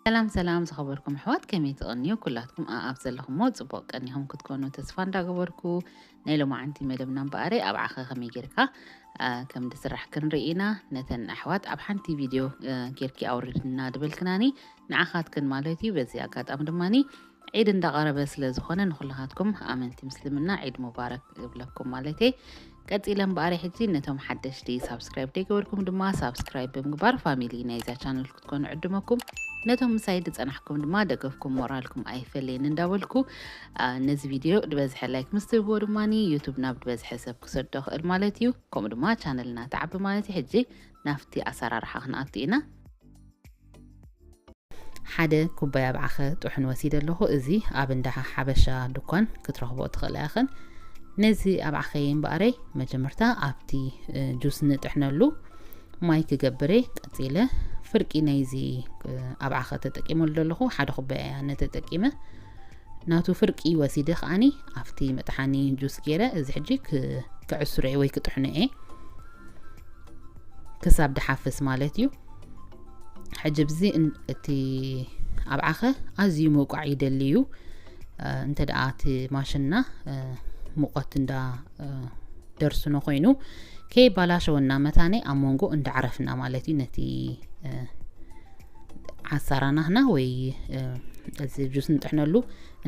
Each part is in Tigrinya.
ሰላም ሰላም ዝኸበርኩም ኣሕዋት፣ ከመይ ትቕንዩ? ኩላትኩም ኣኣብ ዘለኹምዎ ጽቡቕ ቀኒኹም ክትኮኑ ተስፋ እንዳገበርኩ፣ ናይ ሎማዓንቲ መደብና እምበኣረይ ኣብዓኸ ከመይ ጌርካ ከም ድስራሕ ክንርኢ ኢና። ነተን ኣሕዋት ኣብ ሓንቲ ቪድዮ ጌርኪ ኣውርድና ድበልክናኒ ንዓኻትክን ማለት እዩ። በዚ ኣጋጣሚ ድማኒ ዒድ እንዳቐረበ ስለ ዝኾነ ንኹላኻትኩም ኣመንቲ ምስልምና ዒድ ሙባረክ እብለኩም ማለተይ። ቀጺለ እምበኣረይ ሕጂ ነቶም ሓደሽቲ ሳብስክራይብ ደይገበርኩም ድማ ሳብስክራይብ ብምግባር ፋሚሊ ናይዛ ቻነል ክትኮኑ ዕድመኩም። ነቶም ምሳይ ድጸናሕኩም ድማ ደገፍኩም ሞራልኩም ኣይፈለየኒ እንዳበልኩ፣ ነዚ ቪድዮ ድበዝሐ ላይክ ምስ ትህብዎ ድማኒ ዩቱብ ናብ ድበዝሐ ሰብ ክሰዶ ክእል ማለት እዩ። ከምኡ ድማ ቻነልና ተዓቢ ማለት እዩ። ሕጂ ናብቲ ኣሰራርሓ ክንኣቱ ኢና። ሓደ ኩባያ ኣብዓኸ ጥሑን ወሲደ ኣለኹ። እዚ ኣብ እንዳ ሓበሻ ድኳን ክትረኽቦ ትኽእላ ኢኽን። ነዚ ኣብዓኸይ እምበኣረይ መጀመርታ ኣብቲ ጁስ ንጥሕነሉ ማይ ክገብር እየ። ቀጺለ ፍርቂ ናይዚ ኣብዓኸ ተጠቂመሉ ዘለኹ ሓደ ኩባያ እያ ነተጠቂመ። ናቱ ፍርቂ ወሲደ ከኣኒ ኣብቲ መጥሓኒ ጁስ ገይረ እዚ ሕጂ ክዕስሮ እየ ወይ ክጥሕኖ እየ። ክሳብ ድሓፍስ ማለት እዩ። ሕጂ ብዚ እቲ ኣብዓኸ ኣዝዩ ምውቃዕ ይደሊ እዩ። እንተ ደኣ እቲ ማሽንና ሙቐት እንዳ ደርስኖ ኮይኑ ከይባላሸወና መታነ ኣብ መንጎ እንዳዕረፍና ማለት እዩ ነቲ ዓሳራናህና ወይ እዚ ጁስ ንጥሕነሉ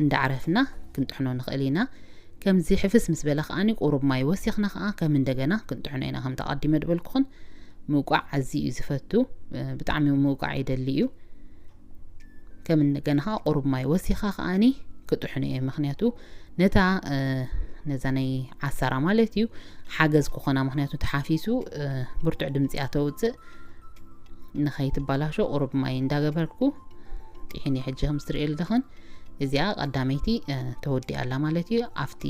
እንዳዕረፍና ክንጥሕኖ ንኽእል ኢና። ከምዚ ሕፍስ ምስ በለ ከኣኒ ቁሩብ ማይ ወሲኽና ከኣ ከም እንደገና ክንጥሕኖ ኢና። ከም ተቐዲመ ድበልኩኽን ምውቃዕ ኣዝዩ እዩ ዝፈቱ። ብጣዕሚ ምውቃዕ ይደሊ እዩ። ከም እንደገና ከኣ ቁሩብ ማይ ወሲኻ ከኣኒ ክጥሕኖ እየ። ምኽንያቱ ነታ ነዛ ናይ ዓሳራ ማለት እዩ ሓገዝ ክኾና። ምኽንያቱ ተሓፊሱ ብርቱዕ ድምፂ እያ ተውፅእ። ንኸይትባላሾ ቁሩብ ማይ እንዳገበርኩ ጥሒኒ። ሕጂ ከም ዝትርእየሉ ደኸን እዚኣ ቀዳመይቲ ተወዲኣ ኣላ ማለት እዩ። ኣብቲ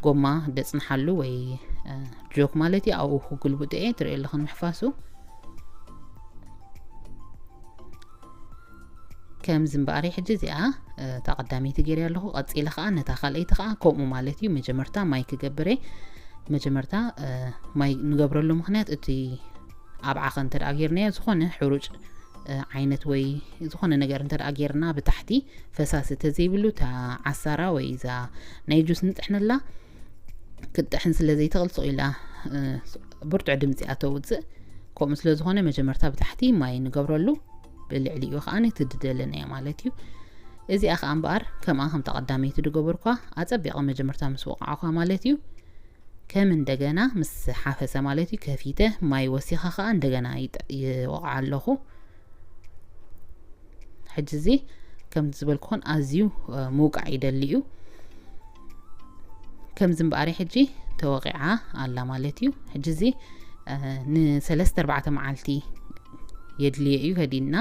ጎማ ደፅንሓሉ ወይ ጆክ ማለት እዩ ኣብኡ ክግልብጦ እየ። ትርእየሉ ደኸን ምሕፋሱ ከምዚ እምበኣረይ ሕጂ እዚኣ እታ ቀዳመይቲ ገይረ ኣለኹ። ቀፂለ ከዓ ነታ ካልኣይቲ ከዓ ከምኡ ማለት እዩ። መጀመርታ ማይ ክገብረ መጀመርታ ማይ ንገብረሉ ምኽንያት እቲ ኣብዓኸ እንተ ደኣ ጌርናዮ ዝኾነ ሕሩጭ ዓይነት ወይ ዝኾነ ነገር እንተ ደኣ ጌርና ብታሕቲ ፈሳሲ ተዘይብሉ እታ ዓሳራ ወይ እዛ ናይ ጁስ ንጥሕነላ ክትጥሕን ስለ ዘይትኽእል ስቕ ኢላ ብርቱዕ ድምፂ እያ ተውፅእ። ከምኡ ስለ ዝኾነ መጀመርታ ብታሕቲ ማይ ንገብረሉ ብልዕሊኡ ከዓ ትድደለና እያ ማለት እዩ። እዚኣ ከዓ እምበኣር ከምኣ ከም ተቐዳመይቲ ድገበርኳ ኣፀቢቐ መጀመርታ ምስ ወቕዓኳ ማለት እዩ። ከም እንደገና ምስ ሓፈሰ ማለት እዩ ከፊተ ማይ ወሲኻ ከዓ እንደገና ይወቕዓ ኣለኹ። ሕጂ እዚ ከም ዝበልኩኹን ኣዝዩ ምውቃዕ ይደሊ እዩ። ከምዚ እምበኣሪ ሕጂ ተወቂዓ ኣላ ማለት እዩ። ሕጂ እዚ ንሰለስተ ኣርባዕተ መዓልቲ የድልዮ እዩ። ከዲንና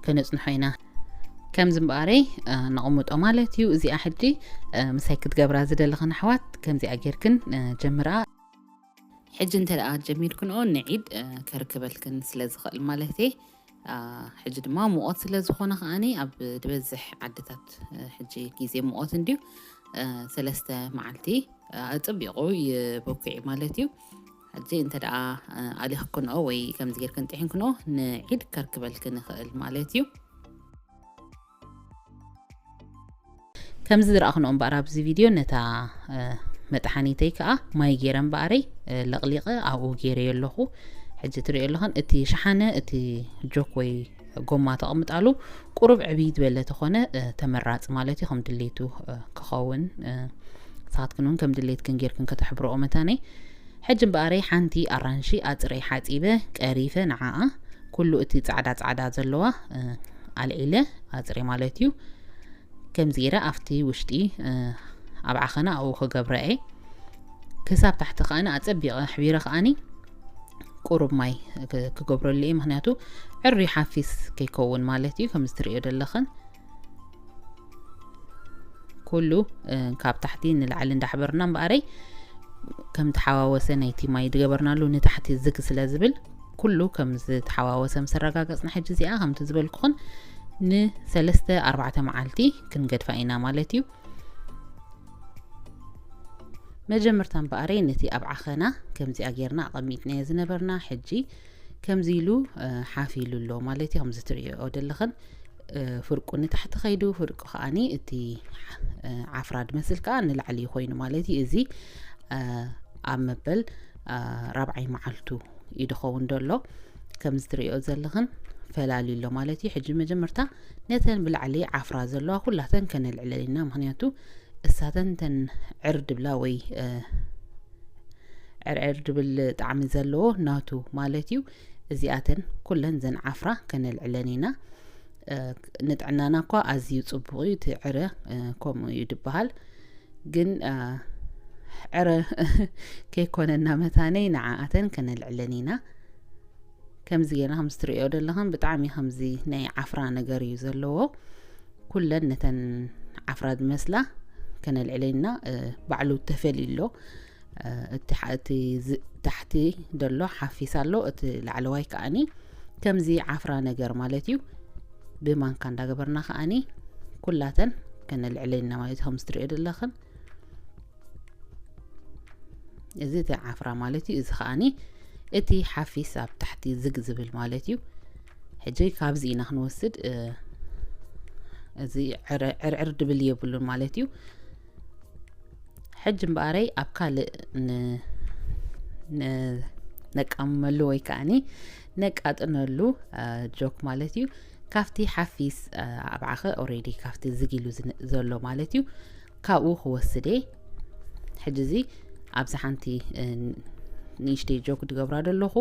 ከነፅንሖ ኢና። ከምዚ እምበኣረይ ነቕምጦ ማለት እዩ። እዚኣ ሕጂ ምሳይ ክትገብራ ዝደለኽን ኣሕዋት ከምዚኣ ጌርክን ጀምራ። ሕጂ እንተ ደኣ ጀሚርክንኦ ንዒድ ከርክበልክን ስለ ዝኽእል ማለት እየ። ሕጂ ድማ ሙቐት ስለ ዝኾነ ከኣኒ ኣብ ዝበዝሕ ዓድታት ሕጂ ግዜ ሙቐት እንድዩ ሰለስተ መዓልቲ ኣጸቢቑ ይበኩዕ ማለት እዩ። ሕጂ እንተ ደኣ ኣሊኽክንኦ ወይ ከምዚ ጌርክን ጥሒንክንኦ ንዒድ ከርክበልክን ይኽእል ማለት እዩ። ከምዚ ዝረኣኽንኦ እምበኣር ኣብዚ ቪድዮ ነታ መጥሓኒተይ ከዓ ማይ ገይረ እምበኣረይ ለቕሊቐ ኣብኡ ገይረዮ ኣለኹ። ሕጂ ትሪኦ ኣለኽን እቲ ሸሓነ እቲ ጆክ ወይ ጎማ ተቐምጣሉ ቁሩብ ዕብይ ዝበለ ተኾነ ተመራፂ ማለት እዩ። ከም ድሌቱ ክኸውን ንስኻትክን እውን ከም ድሌትክን ጌርክን ከተሕብረኦ መታነይ። ሕጂ እምበኣረይ ሓንቲ ኣራንሺ ኣፅረይ ሓፂበ ቀሪፈ ንዓኣ ኩሉ እቲ ፃዕዳ ፃዕዳ ዘለዋ ኣልዒለ ኣፅሬ ማለት እዩ። ከምዚ ገይረ ኣብቲ ውሽጢ ኣብ ዓኸና ኣብኡ ክገብረ እየ። ክሳብ ታሕቲ ከኣኒ ኣፀቢቐ ኣሕቢረ ከኣኒ ቁሩብ ማይ ክገብረሉ እየ። ምክንያቱ ዕሩይ ሓፊስ ከይከውን ማለት እዩ። ከምዚ ትርእዮ ዘለኽን ኩሉ ካብ ታሕቲ ንላዕሊ እንዳሕበርና እምበኣረይ ከም ተሓዋወሰ ናይቲ ማይ ዝገበርናሉ ንታሕቲ ዝግ ስለ ዝብል ኩሉ ከም ዝተሓዋወሰ ምስ ኣረጋገፅና ሕጂ እዚኣ ከምቲ ዝበልኩኽን ንሰለስተ ኣርባዕተ መዓልቲ ክንገድፋ ኢና ማለት እዩ። መጀመርታ እምበኣረይ ነቲ ኣብ ዓኸና ከምዚኣ ጌርና ኣቐሚጥናዮ ዝነበርና ሕጂ ከምዚ ኢሉ ሓፍ ኢሉ ኣሎ ማለት እዩ። ከምዚ ትርእዮ ዘለኽን ፍርቁ ንታሕቲ ከይዱ፣ ፍርቁ ከዓኒ እቲ ዓፍራ ድመስል ከዓ ንላዕሊ ኮይኑ ማለት እዩ። እዚ ኣብ መበል ራብዓይ መዓልቱ እዩ ድኸውን ዘሎ። ከምዚ ትርእዮ ዘለኽን ፈላልዩ ኣሎ ማለት እዩ። ሕጂ መጀመርታ ነተን ብላዕሊ ዓፍራ ዘለዋ ኩላተን ከነልዕለን ኢና። ምክንያቱ እሳተን ተን ዕር ድብላ ወይ ዕርዕር ድብል ጣዕሚ ዘለዎ ናቱ ማለት እዩ። እዚኣተን ኩለን ዘን ዓፍራ ከነልዕለን ኢና። ንጥዕናና እኳ ኣዝዩ ጽቡቕ እዩ እቲ ዕረ፣ ከምኡ እዩ ድበሃል። ግን ዕረ ከይኮነና መታነይ ንዓኣተን ከነልዕለን ኢና። ከምዚ ጌርና ከምዚ ትርእዮ ዘለኽን ብጣዕሚ ከምዚ ናይ ዓፍራ ነገር እዩ ዘለዎ። ኩለን ነተን ዓፍራ ዝመስላ ከነልዕለን ኢና። ባዕሉ ተፈልዩ ኣሎ። እቲ ታሕቲ ዘሎ ሓፊስ ኣሎ፣ እቲ ላዕለዋይ ከዓኒ ከምዚ ዓፍራ ነገር ማለት እዩ። ብማንካ እንዳገበርና ከዓኒ ኩላተን ከነልዕለን ኢና ማለት እዩ። ከምዚ ትርእዮ ዘለኽን እዚ እቲ ዓፍራ ማለት እዩ። እዚ ከዓኒ እቲ ሓፊስ ኣብ ታሕቲ ዝግ ዝብል ማለት እዩ። ሕጂ ካብዚ ኢና ክንወስድ። እዚ ዕርዕር ድብል የብሉን ማለት እዩ። ሕጂ እምበኣረይ ኣብ ካልእ ነቃምመሉ ወይ ከዓኒ ነቃጥነሉ ጆክ ማለት እዩ። ካብቲ ሓፊስ ኣብዓኸ ኦሬዲ ካብቲ ዝግ ኢሉ ዘሎ ማለት እዩ። ካብኡ ክወስድ እየ። ሕጂ እዚ ኣብዚ ሓንቲ ንእሽተይ ጆክ ድገብራ ዘለኹ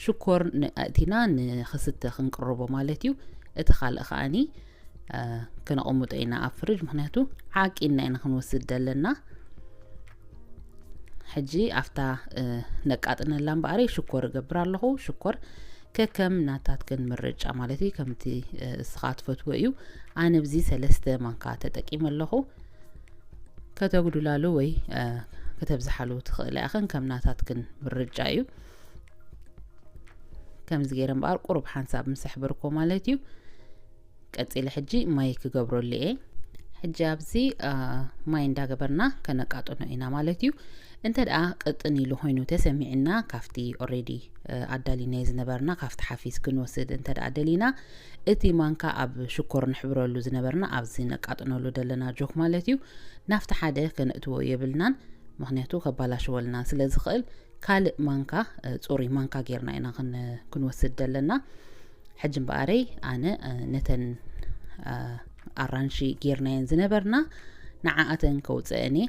ሽኮር ኣእቲና ንክስተ ክንቅርቦ ማለት እዩ። እቲ ካልእ ከዓኒ ክነቐምጦ ኢና ኣብ ፍርጅ፣ ምክንያቱ ዓቂንና ኢና ክንወስድ ዘለና። ሕጂ ኣብታ ነቃጥነላ እምበኣረይ ሽኮር እገብር ኣለኹ። ሽኮር ከከም ናታትክን ምርጫ ማለት እዩ፣ ከምቲ እስኻ ትፈትዎ እዩ። ኣነ ብዚ ሰለስተ ማንካ ተጠቂመ ኣለኹ። ከተጉድላሉ ወይ ከተብዝሓሉ ትኽእላ ኢኽን፣ ከም ናታትክን ምርጫ እዩ። ከምዚ ገይረ እምበኣር ቁሩብ ሓንሳብ ምስ ኣሕበርኮ ማለት እዩ። ቀጺለ ሕጂ ማይ ክገብረሉ እየ። ሕጂ ኣብዚ ማይ እንዳገበርና ከነቃጥኖ ኢና ማለት እዩ። እንተ ደኣ ቅጥን ኢሉ ኮይኑ ተሰሚዕና ካብቲ ኦሬዲ ኣዳሊናዮ ዝነበርና ካብቲ ሓፊስ ክንወስድ እንተ ደኣ ደሊና እቲ ማንካ ኣብ ሽኮር ንሕብረሉ ዝነበርና ኣብዚ ነቃጥነሉ ደለና ጆክ ማለት እዩ ናፍቲ ሓደ ከነእትዎ የብልናን። ምክንያቱ ከባላሽወልና ስለ ዝኽእል ካልእ ማንካ ጽሩይ ማንካ ጌርና ኢና ክንወስድ ደለና። ሕጂ እምበኣረይ ኣነ ነተን ኣራንሺ ጌርናየን ዝነበርና ንዓኣተን ከውፅአን እየ።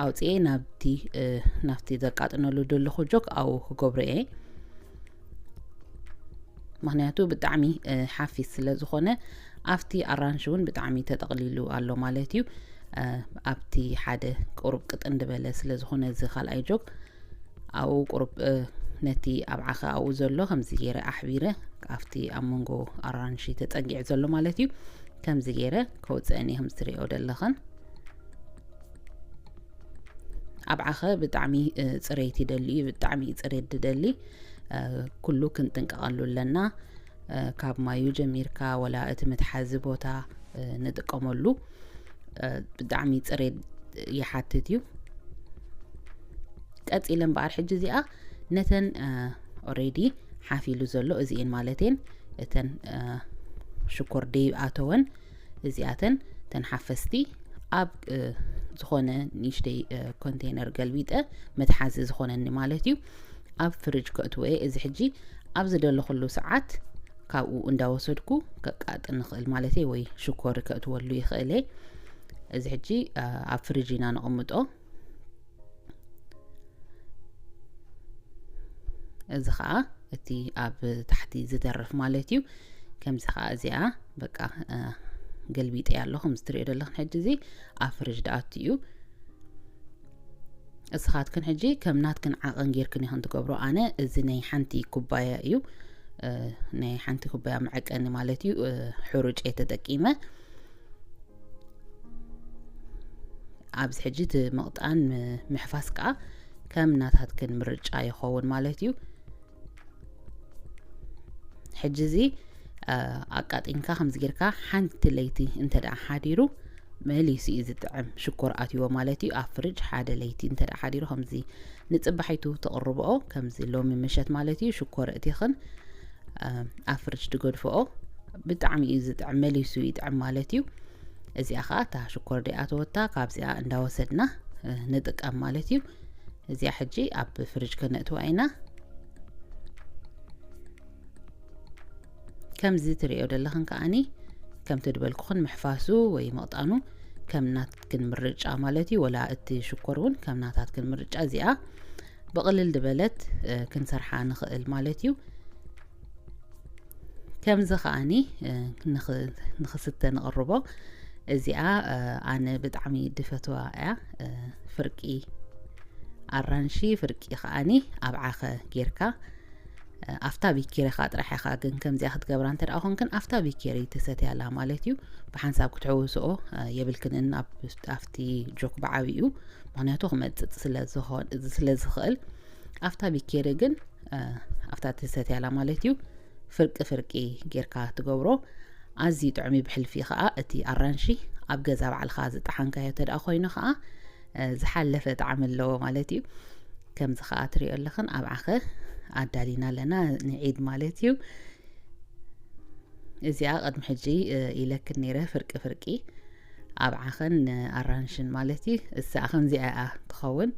ኣውፅኤ ናብቲ ናብቲ ዘቃጥነሉ ዘለኹ ጆክ ኣብኡ ክገብሮ እየ። ምክንያቱ ብጣዕሚ ሓፊስ ስለ ዝኾነ ኣብቲ ኣራንሺ እውን ብጣዕሚ ተጠቕሊሉ ኣሎ ማለት እዩ። ኣብቲ ሓደ ቁሩብ ቅጥን ዝበለ ስለ ዝኾነ እዚ ካልኣይ ጆክ ኣብኡ ቁሩብ ነቲ ኣብ ዓኸ ኣብኡ ዘሎ ከምዚ ገይረ ኣሕቢረ ኣብቲ ኣብ መንጎ ኣራንሺ ተጸጊዑ ዘሎ ማለት እዩ። ከምዚ ገይረ ከውፅአን እየ ከምዚ ትሪኦ ዘለኽን። ኣብ ዓኸ ብጣዕሚ ጽሬት ይደሊ እዩ፣ ብጣዕሚ እዩ ጽሬት ድደሊ። ኩሉ ክንጥንቀቐሉ ኣለና። ካብ ማዩ ጀሚርካ ወላ እቲ መትሓዚ ቦታ ንጥቀመሉ ብጣዕሚ ጽሬት ይሓትት እዩ። ቀጺለ እምበኣር ሕጂ እዚኣ ነተን ኦሬዲ ሓፊሉ ዘሎ እዚኤን ማለቴን እተን ሽኮር ደይኣተወን እዚኣተን ተን ሓፈስቲ ኣብ ዝኾነ ንእሽተይ ኮንቴነር ገልቢጠ መትሓዚ ዝኾነኒ ማለት እዩ ኣብ ፍርጅ ከእትወ እየ። እዚ ሕጂ ኣብ ዝደለኹሉ ሰዓት ካብኡ እንዳወሰድኩ ከቃጥን ንኽእል ማለት እየ፣ ወይ ሽኮር ከእትወሉ ይኽእል እየ። እዚ ሕጂ ኣብ ፍርጅ ኢና ነቐምጦ። እዚ ኸዓ እቲ ኣብ ታሕቲ ዝተርፍ ማለት እዩ። ከምዚ ኸዓ እዚኣ በቃ ገልቢጠያ ኣሎ። ከምዚ ትሪኦ ዘለኽን ሕጂ እዚ ኣብ ፍርጅ ድኣቱ እዩ። እስኻትክን ሕጂ ከም ናትክን ዓቐን ጌርክን ኢኽን ትገብሮ። ኣነ እዚ ናይ ሓንቲ ኩባያ እዩ፣ ናይ ሓንቲ ኩባያ መዐቀኒ ማለት እዩ። ሕሩጭ እየ ተጠቂመ። ኣብዚ ሕጂ እቲ ምቕጣን ምሕፋስ ከዓ ከም ናታትክን ምርጫ ይኸውን ማለት እዩ። ሕጂ እዚ ኣቃጢንካ ከምዚ ጌርካ ሓንቲ ለይቲ እንተ ደኣ ሓዲሩ መሊሱ እዩ ዝጥዕም። ሽኮር ኣትይዎ ማለት እዩ። ኣብ ፍርጅ ሓደ ለይቲ እንተ ደኣ ሓዲሩ ከምዚ ንጽባሒቱ ተቕርብኦ፣ ከምዚ ሎሚ ምሸት ማለት እዩ። ሽኮር እቲኽን ኣብ ፍርጅ ትገድፍኦ። ብጣዕሚ እዩ ዝጥዕም፣ መሊሱ ይጥዕም ማለት እዩ። እዚኣ ኸዓ እታ ሽኮር ደኣ ተወታ ካብዚኣ እንዳወሰድና ንጥቀም ማለት እዩ። እዚኣ ሕጂ ኣብ ፍርጅ ከነእትዋ ኢና። ከምዚ ትርእዮ ዘለኽን ከኣኒ ከምቲ ድበልኩኽን ምሕፋሱ ወይ ምቕጣኑ ከም ናትክን ምርጫ ማለት እዩ። ወላ እቲ ሽኮር እውን ከም ናታትክን ምርጫ። እዚኣ ብቕልል ድበለት ክንሰርሓ ንኽእል ማለት እዩ። ከምዚ ከኣኒ ንኽስተ ንቕርቦ። እዚኣ ኣነ ብጣዕሚ ድፈትዋ እያ። ፍርቂ ኣራንሺ፣ ፍርቂ ከኣኒ ኣብ ዓኸ ጌርካ። ኣፍታ ቢኬሪ ኻ ጥራሕ ኢኻ ግን ከምዚኣ ክትገብራ እንተ ደኣ ኾንክን፣ ኣፍታ ቢኬሪ ትሰትያላ ማለት እዩ። ብሓንሳብ ክትሕውስኦ የብልክንን ኣብቲ ጆክ ብዓብኡ፣ ምኽንያቱ ክመጽጽ ስለ ዝኽእል። ኣፍታ ቢኬሪ ግን ኣፍታ ትሰትያላ ማለት እዩ። ፍርቂ ፍርቂ ጌርካ ትገብሮ። ኣዝዩ ጥዑም እዩ። ብሕልፊ ኸዓ እቲ ኣራንሺ ኣብ ገዛ ባዕልኻ ዝጠሓንካዮ እንተ ደኣ ኮይኑ ኸዓ ዝሓለፈ ጣዕሚ ኣለዎ ማለት እዩ። ከምዚ ኸዓ ትሪኦ ኣለኽን ኣብ ዓኸ ኣዳሊና ኣለና ንዒድ ማለት እዩ። እዚኣ ቅድሚ ሕጂ ኢለክን ነይረ፣ ፍርቂ ፍርቂ ኣብ ዓኸን ኣራንሽን ማለት እዩ። እሳ ከምዚኣ እያ ትኸውን።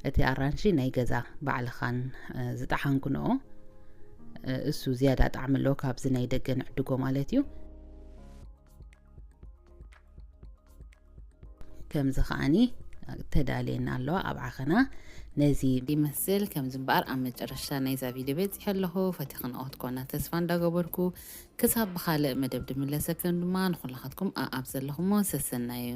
እቲ ኣራንሺ ናይ ገዛ ባዕልኻን ዝጠሓንክንኦ እሱ ዝያዳ ጣዕሚ ኣለዎ ካብዚ ናይ ደገ ንዕድጎ ማለት እዩ። ከምዚ ከኣኒ ተዳልየና ኣለዋ ኣብ ዓኸና። ነዚ ይመስል። ከምዚ እምበኣር ኣብ መጨረሻ ናይዛ ቪድዮ በጺሐ ኣለኹ። ፈቲኽንኦ ክትኮና ተስፋ እንዳገበርኩ፣ ክሳብ ብኻልእ መደብ ድምለሰክን ድማ ንኹላኻትኩም ኣኣብ ዘለኹሞ ሰሰናዩ።